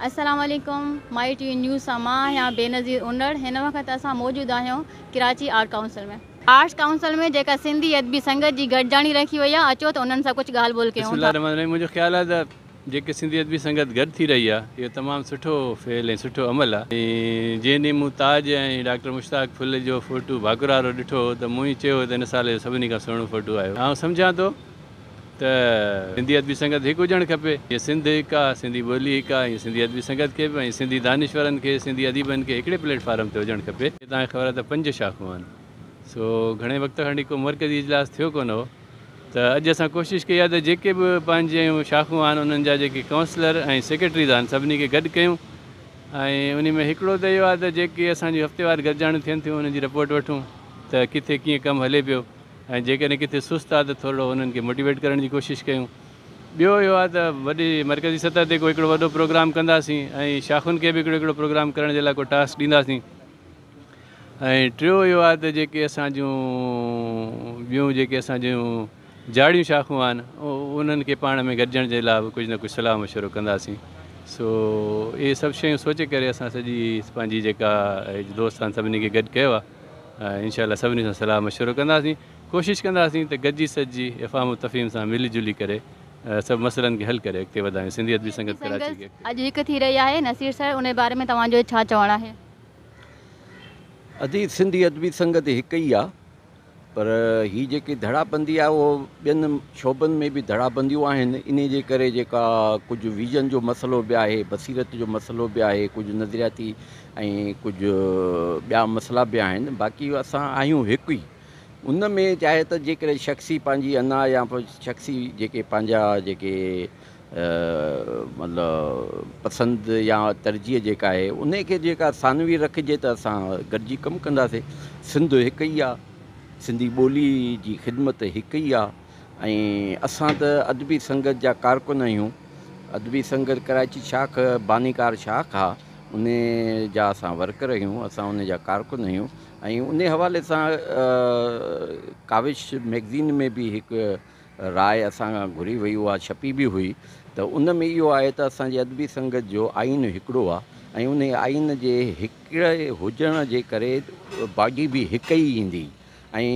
السلام عليڪم مائي ٽي V news سان مان آهيان بينظير انڙ هن وقت اسان موجود آهيون Karachi art council ۾ arts council ۾ جيڪا سنڌي ادبي سنگت جي گڏجاڻي رکي وئي آهي اچو ته انهن سان ڪجهه ڳالهه ٻولهه بسم ڪيون الله ٿا. الرحمٰن الرحيم منهنجو خيال آهي ته جيڪي سنڌي ادبي سنگت گڏ ٿي رهي آهي اهو تمام سٺو فعل ۽ سٺو عمل آهي ۽ جنهن ڏينهن مون تاج ۽ ڊاڪٽر مشتاق ڦل جو فوٽو ڀاڪر وارو ڏٺو هو ته مون ئي چيو هو ته هن سال جو سڀني کان سهڻو فوٽو آيو آئون سمجهان ٿو ته سنڌي ادبي سنگت هڪ هجڻ کپي جيئن سنڌ هڪ آ، سنڌي ٻولي هڪ آ، ائين سنڌي ادبي سنگت کي به ۽ سنڌي دانشورن کي، سنڌي اديبن کي هڪڙي پليٽ فارم تي هجڻ کپي. توهان کي خبر آهي ته پنج شاخون آهن، سو گهڻي وقت کان وٺي ڪو مرڪزي اجلاس ٿيو ڪونه هو ته اڄ اسان ڪوشش ڪئي آهي ته جيڪي به پنهنجيون شاخون آهن انهن جا جيڪي ڪائونسلر ۽ سيڪريٽريز آهن سڀني کي گڏ ڪيون ۽ انهي ۾ هڪڙو ته اهو آهي ته جيڪي اسان جون هفتيوار گڏجاڻيون ٿين ٿيون انهن جي رپورٽ وٺون ته ڪٿي ڪيئن ڪم هلي پيو. ۽ جيڪڏهن ڪٿي سست آهي ته ٿورڙو انهن کي موٽيويٽ ڪرڻ جي ڪوشش ڪيون. ٻيو اهو آهي ته وڏي مرڪزي سطح تي ڪو هڪڙو وڏو پروگرام ڪنداسين ۽ شاخن کي به هڪڙو هڪڙو پروگرام ڪرڻ جي لاء ڪو ٽاسڪ ڏينداسين ۽ ٽيو اهو آهي ته جيڪي اسان جون ٻيون جيڪي اسان جون جاڙيون شاخون آهن انهن کي پاڻ ۾ گڏجڻ جي لاء به ڪجهه نه ڪجهه صلاح مشورو ڪنداسين سو اهي سڀ شيون سوچي ڪري اسان سڄي پنهنجي جيڪا دوست آهن سڀني کي گڏ ڪيو آهي. انشاء الله سڀني سان صلاح مشورو ڪنداسين ڪوشش ڪنداسين ته گڏجي سڏجي افهام و تفهيم سان ملي جلي ڪري سڀ مسئلن کي حل ڪري اڳتي وڌايون سنڌي ادبي سنگت ڪراچي کي اڳتي. اڄ هڪ ٿي رهي آهي نصير سر ان باري ۾ توهان جو ڇا چوڻ آهي. ادي سنڌي ادبي سنگت هڪ ئي آ پر هي جيڪي ڌڙابندي آهي اهو ٻين شعبن ۾ به ڌڙابنديون آهن انهي جي ڪري جيڪا ڪجهه ويزن جو مسئلو به آهي بصيرت جو مسئلو به آهي ڪجهه نظرياتي ۽ ڪجهه ٻيا مسئلا به آهن باقي اسان آهيون هڪ ئي ان ۾ چاهي ته جيڪڏهن شخصي پنهنجي انا يا شخصي جيڪي پنهنجا جيڪي مطلب پسند يا ترجيح جيڪا آهي انهي کي جيڪا ثانوي رکجي ته اسان گڏجي ڪم ڪنداسين سنڌ هڪ ئي آ سنڌي ٻولي جي خدمت هڪ ئي آ ۽ اسان ته ادبي سنگت جا ڪارڪن آهيون ادبي سنگت ڪراچي شاخ بانيڪار شاخ آ انهي جا اسان ورڪر آهيون اسان انهي جا ڪارڪن آهيون ۽ انهي حوالي سان ڪاوش مئگزين ۾ به هڪ راء اسان کان گهري وئي اها ڇپي به هئي ته ان ۾ اهو آهي ته اسان جي ادبي سنگت جو آئين هڪڙو آهي ۽ انهي آئين جي هڪڙي هجڻ جي ڪري باڊي به هڪ ئي ايندي ۽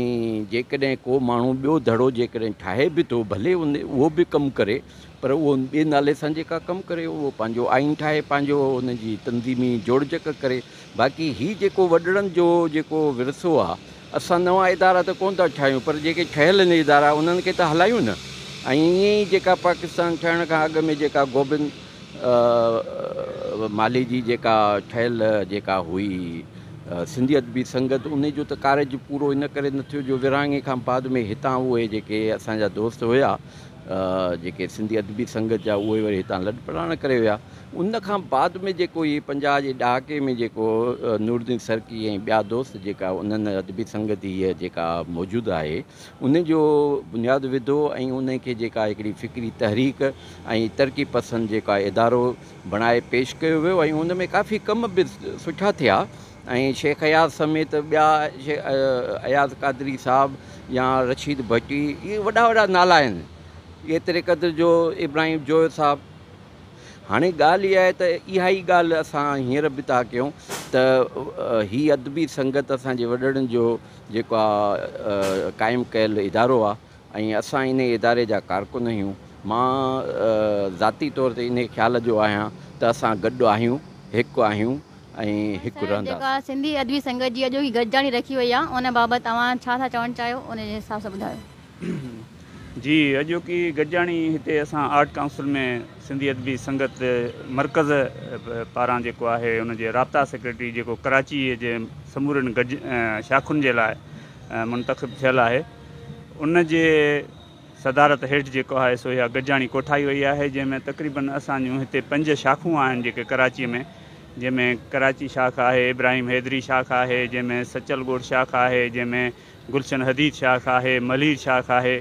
جيڪڏهن ڪو ماڻهو ٻيو ڌڙو جيڪڏهن ٺاهي به ٿو ڀلي ان اهو به ڪم ڪري پر اهو ٻئي نالي سان جيڪا ڪم ڪري اهو پنهنجو آئين ٺاهي پنهنجو ان جي تنظيمي جوڙجڪ ڪري باقي هي جيڪو وڏڙن جو جيڪو ورثو آهي اسان نوان ادارا ته ڪونه ٿا ٺاهيون پر جيڪي ٺهيل آهن ادارا انهن کي ته هلايون نه ۽ ائين ئي جيڪا پاڪستان ٺهڻ کان اڳ ۾ جيڪا گوبند مالهي جي جيڪا ٺهيل جيڪا هئي سنڌي ادبي سنگت ان جو ته ڪارج پورو ان ڪري نه ٿيو جو ورهاڱي کان بعد ۾ هتان اهي جيڪي اسان جا دوست هيا جيڪي سنڌي ادبي سنگت جا اهي وري هتان لڏ پلاڻ ڪري ويا ان کان بعد ۾ جيڪو هي 50 جي ڏهاڪي ۾ جيڪو نورالدين سرڪي ۽ ٻيا دوست جيڪا انهن ادبي سنگت هيء جيڪا موجود آهي ان جو بنياد وڌو ۽ ان کي جيڪا هڪڙي فڪري تحريڪ ۽ ترقي پسند جيڪا ادارو بڻائي پيش ڪيو ويو ۽ ان ۾ ڪافي ڪم به سٺا ٿيا ۽ شيخ اياز سميت ٻيا اياز قادري صاحب يا رشيد ڀٽي اهي وڏا وڏا نالا آهن ايتري قدر جو ابراهيم جويو صاحب هاڻي ڳالهه اها آهي ته اها ئي ڳالهه اسان هينئر به ٿا ڪيون ته هي ادبي سنگت اسان جي وڏڙن جو جيڪو آ قائم ڪيل ادارو آ ۽ اسان انهي اداري جا ڪارڪن آهيون مان ذاتي طور تي انهي خيال جو آهيان ته اسان گڏ آهيون هڪ آهيون ۽ هڪ سر رهنداسين. جيڪا سنڌي ادبي سنگت جي اڄوڪي گڏجاڻي رکي وئي آ ان بابت اوهان ڇا ٿا چوڻ چاهيو ان جي حساب سان ٻڌايو. جي اڄوڪي گڏجاڻي هتي اسان آرٽ ڪائونسل ۾ سنڌي ادبي سنگت مرڪز پاران جيڪو آهي ان جي رابطا سيڪريٽري جيڪو ڪراچي جي سمورين گڏ شاخن جي لاء منتخب ٿيل آهي ان جي صدارت هيٺ جيڪو آهي سو اها گڏجاڻي ڪوٺائي وئي آهي جنهن ۾ تقريبن اسان جون هتي پنج شاخون آهن جيڪي ڪراچي ۾ جنهن ۾ ڪراچي شاخ آهي ابراهيم حيدري شاخ آهي جنهن ۾ سچل ڳوٺ شاخ آهي جنهن ۾ گلشن حديد شاخ آهي، ملير شاخ آهي،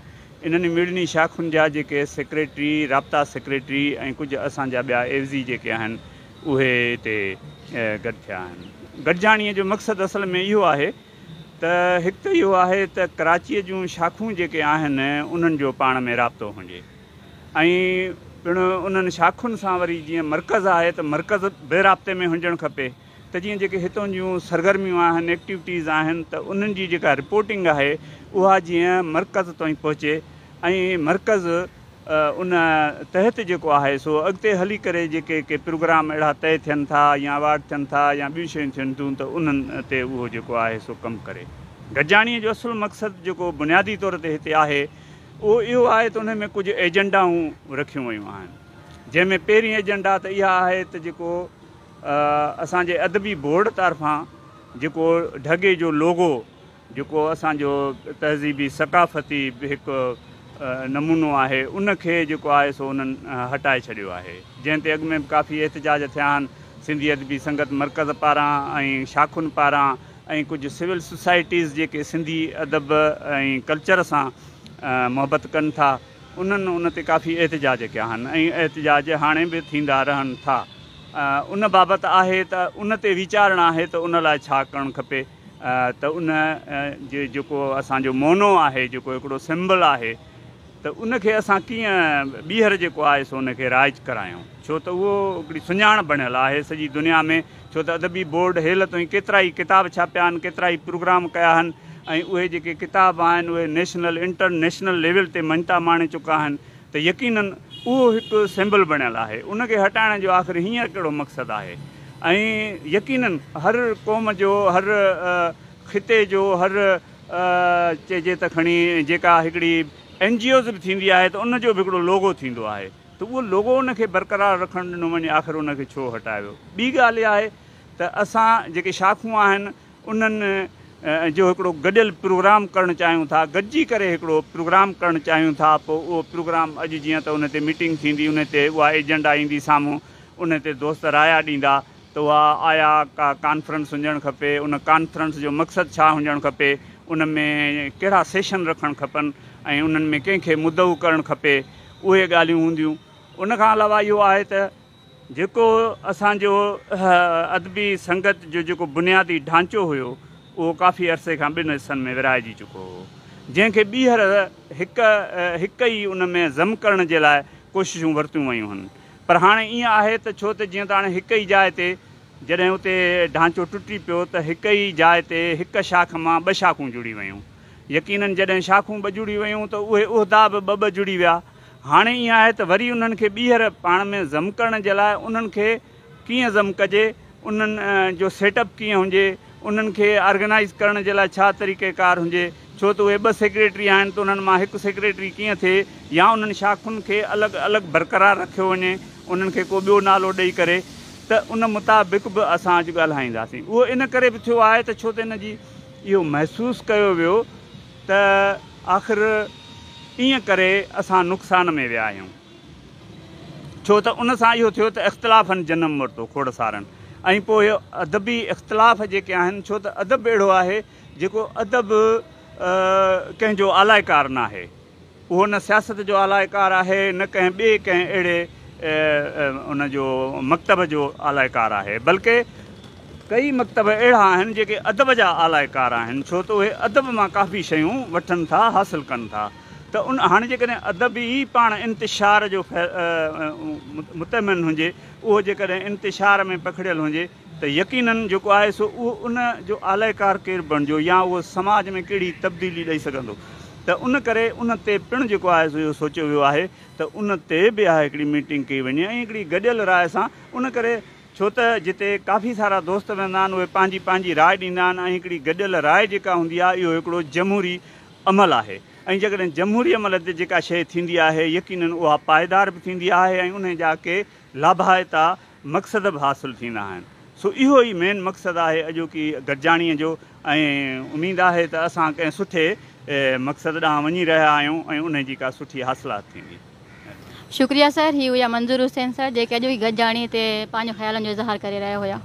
انهن مڙني شاخن جا جيڪي سيڪريٽري، رابطا سيڪريٽري ۽ ڪجهه اسان جا ٻيا عيوضي جيڪي آهن اهي هتي گڏ ٿيا آهن. گڏجاڻيء جو مقصد اصل ۾ اهو آهي ته هڪ ته اهو آهي ته ڪراچيء جون شاخون جيڪي آهن انهن جو پاڻ ۾ رابطو هجي ۽ پڻ انهن شاخن سان وري جيئن مرڪز آهي ته مرڪز به رابطي ۾ هجڻ کپي ته جيئن جيڪي هتون جون سرگرميون آهن، ايڪٽيوٽيز آهن ته انهن جي جيڪا رپورٽنگ آهي اها جيئن مرڪز تائين پهچي ۽ مرڪز ان تحت جيڪو آهي سو اڳتي هلي ڪري جيڪي ڪي پروگرام اهڙا طئي ٿين ٿا يا اوارڊ ٿين ٿا يا ٻيون شيون ٿين ٿيون ته انهن تي اهو جيڪو آهي سو ڪم ڪري. گڏجاڻيء جو اصل مقصد جيڪو بنيادي طور تي هتي آهي اهو اهو آهي ته ان ۾ ڪجهه ايجنڊائون رکيون ويون آهن جنهن ۾ پهرين ايجنڊا ته اها آهي ته جيڪو اسان جي ادبي بورڊ طرفان جيڪو ڍڳي جو لوگو جيڪو اسان جو تهذيبي ثقافتي هڪ نمونو آهي ان کي جيڪو آهي سو انهن هٽائي ڇڏيو آهي جنهن تي اڳ ۾ به ڪافي احتجاج ٿيا آهن سنڌي ادبي سنگت مرڪز پاران ۽ شاخن پاران ۽ ڪجهه سول سوسائٽيز جيڪي سنڌي ادب ۽ ڪلچر سان محبت ڪن ٿا انهن ان تي ڪافي احتجاج ڪيا آهن ۽ احتجاج هاڻي به ٿيندا رهن ٿا ان بابت آهي ته ان تي ويچارڻ آهي ته ان لاء ڇا ڪرڻ کپي ته ان جي جيڪو اسان جو مونو آهي جيڪو هڪڙو سمبل آهي ته ان کي اسان ڪيئن ٻيهر جيڪو آهي سو ان کي رائج ڪرايون ڇو ته اهو هڪڙي سڃاڻ بڻيل آهي سڄي دنيا ۾ ڇو ته ادبي بورڊ هيل تائين ڪيترائي ڪتاب ڇاپيا آهن ڪيترائي پروگرام ڪيا آهن ۽ اهي جيڪي ڪتاب آهن اهي نيشنل انٽر نيشنل ليول تي مڃتا ماڻي چڪا آهن ته يقينن اهو هڪ سمبل بڻيل آهي ان کي هٽائڻ جو آخر هينئر ڪهڙو مقصد آهي ۽ يقينن هر قوم جو هر خطي جو هر چئجي ته کڻي جيڪا هڪڙي اين جي اوز به ٿيندي آهي ته ان جو به هڪڙو لوگو ٿيندو آهي ته اهو لوگو ان کي برقرار رکڻ ڏنو وڃي آخر ان کي ڇو هٽايو ويو؟ ٻي ڳالهه اها آهي ته اسان جيڪي شاخون آهن انهن جو هڪڙو گڏيل پروگرام ڪرڻ چاهيون ٿا گڏجي ڪري هڪڙو پروگرام ڪرڻ چاهيون ٿا پوء اهو پروگرام اڄ جيئن ته ان تي ميٽنگ ٿيندي ان تي اها ايجنڊا ايندي سامهون ان تي دوست رايا ڏيندا ته اها آيا ڪا ڪانفرنس هجڻ کپي، ان ڪانفرنس جو مقصد ڇا هجڻ کپي، ان ۾ ڪهڙا سيشن رکڻ کپن ۽ انهن ۾ ڪنهن کي مدعو ڪرڻ کپي، اهي ڳالهيون هونديون. ان کان علاوه اهو آهي ته جيڪو اسان جو ادبي سنگت جو جيڪو بنيادي ڍانچو هيو، اهو ڪافي عرصي کان ٻن حصن ۾ ورهائجي چڪو هو، جنهن کي ٻيهر هڪ هڪ ئي ان ۾ ضم ڪرڻ جي لاء ڪوششون ورتيون ويون هن. پر هاڻي ائين آهي ته ڇو ته جيئن ته هاڻي هڪ ئي جاء تي جڏهن اتي ڍانچو ٽٽي پيو ته هڪ ئي جاء تي هڪ شاخ مان ٻه شاخون جڙي ويون. يقينن جڏهن شاخون ٻه جڙي ويون ته اهي عهدا به ٻه ٻه جڙي ويا. هاڻي ائين آهي ته وري انهن کي ٻيهر پاڻ ۾ ضم ڪرڻ جي لاء انهن کي ڪيئن ضم ڪجي، انهن جو سيٽ اپ ڪيئن هجي، انهن کي آرگنائيز ڪرڻ جي لاء ڇا طريقه ڪار هجي، ڇو ته اهي ٻه سيڪريٽري آهن ته انهن مان هڪ سيڪريٽري ڪيئن ٿئي يا انهن شاخن کي الڳ الڳ برقرار رکيو وڃي، انهن کي ڪو ٻيو نالو ڏئي ڪري ته ان مطابق به اسان اڄ ڳالهائينداسين. اهو ان ڪري به ٿيو آهي ته ڇو ته ان جي اهو محسوس ڪيو ويو ته آخر ائين ڪري اسان نقصان ۾ ويا آهيون. ڇو ته ان سان اهو ٿيو ته اختلافن جنم ورتو کوڙ سارن ۽ پوء ادبي اختلاف جيڪي آهن ڇو ته ادب اهڙو آهي جيڪو ادب ڪنهن جو آلائڪار ناهي اهو نه سياست جو آلائڪار آهي نه ڪنهن ٻئي ڪنهن اهڙي ان جو مڪتب جو آلائڪار آهي بلڪه ڪئي مڪتب اهڙا آهن جيڪي ادب جا آلائڪار آهن ڇو ته اهي ادب مان ڪافي شيون وٺن ٿا حاصل ڪن ٿا ته ان هاڻي جيڪڏهن ادب ئي پاڻ انتشار جو متمن هجي، اهو جيڪڏهن انتشار ۾ پکڙيل هجي ته يقيناً جيڪو آهي سو اهو ان جو آلئه ڪار ڪير بڻجو يا اهو سماج ۾ ڪهڙي تبديلي ڏئي سگهندو ته ان ڪري ان تي پڻ جيڪو آهي سو اهو سوچيو ويو آهي ته ان تي به اها هڪڙي ميٽنگ ڪئي وڃي ۽ هڪڙي گڏيل راء سان ان ڪري ڇو ته جتي ڪافي سارا دوست ويهندا آهن اهي پنهنجي پنهنجي راء ڏيندا آهن ۽ هڪڙي گڏيل راء جيڪا هوندي آهي اهو هڪڙو جمهوري عمل آهي ۽ جيڪڏهن جمهوري عمل تي جيڪا شيء ٿيندي آهي يقينن اها پائيدار به ٿيندي آهي ۽ انهي جا ڪي لاڀائتا مقصد به حاصل ٿيندا آهن سو اهو ئي مين مقصد آهي اڄوڪي گڏجاڻيء جو ۽ اميد آهي ته اسان ڪنهن سٺي مقصد ڏانهن وڃي رهيا آهيون ۽ انهي جي ڪا سٺي حاصلات ٿيندي. شڪريه سر هي هيا منظور حسين سر جيڪي اڄوڪي گڏجاڻي تي پنهنجو خيالن جو اظهار ڪري رهيا هيا.